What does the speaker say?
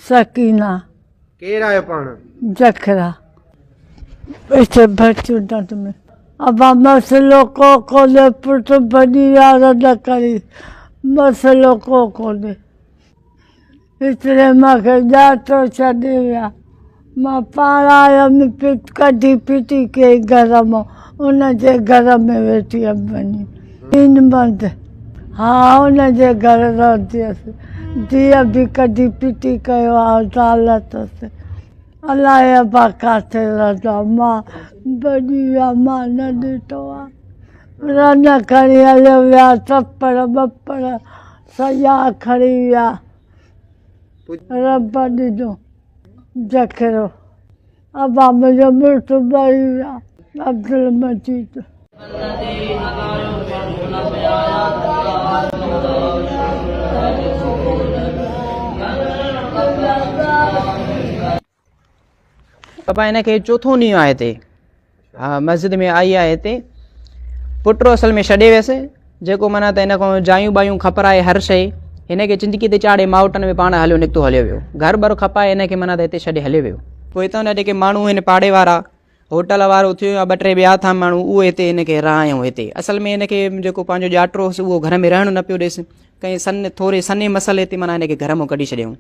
سڪينه. ڪير آهيو پاڻ؟ جکرا. اتي ڀرتيون ٽنڊ ۾. ابا مسئلو ڪو ڪونهي پٽ ڀڄي ويا رد ڪري مسئلو ڪو ڪونهي. ايتري مان کي ڄاتو ڇڏي ويا. مان پاڻ آيم ڪڍي ڦٽي ڪيئي گهر مان ان جي گهر ۾ ويٺي هيم وڃي. دين مند ها ان جي گهر رهندي هيس. ڌيء به ڪڍي ڦٽي ڪيو آ زال اٿس. الائي ابا ڪاٿي رهندو آ. مان ڀڄي ويا مان نه ڏٺو آ. رن کڻي هليو ويا ٿپڙ ٻپڙ سڄا کڻي ويا. رب ڏنو جکرو ابا منهنجو مڙس مري ويا عبدالمجيد. بابا هن کي چوٿون ڏينهن آهي هتي ها مسجد ۾ آئي آهي هتي پٽ اصل ۾ ڇڏي ويس جيڪو معنيٰ ته هن کان جايون بايون کپرائي هر شيء هن کي چنجڪي تي چاڙهي مائٽن ۾ پاڻ هليو نڪتو هليو ويو گهر بر کپائي هن کي معنيٰ ته هتي ڇڏي هليو ويو. پوء هتان جا جيڪي ماڻهو هن پاڙي وارا هوٽل وارو ٿيو يا ٻه ٽي ٻيا ٿا ماڻهو اهي هتي هن کي رهايائون هتي اصل ۾ هن کي جيڪو پنهنجو ڄاٽرو هوس اهو گهر ۾ رهڻ نه پيو ڏيس ڪنهن سن ٿوري سنهي مسئلي تي معنيٰ هن کي گهر مان ڪڍي ڇڏيائون.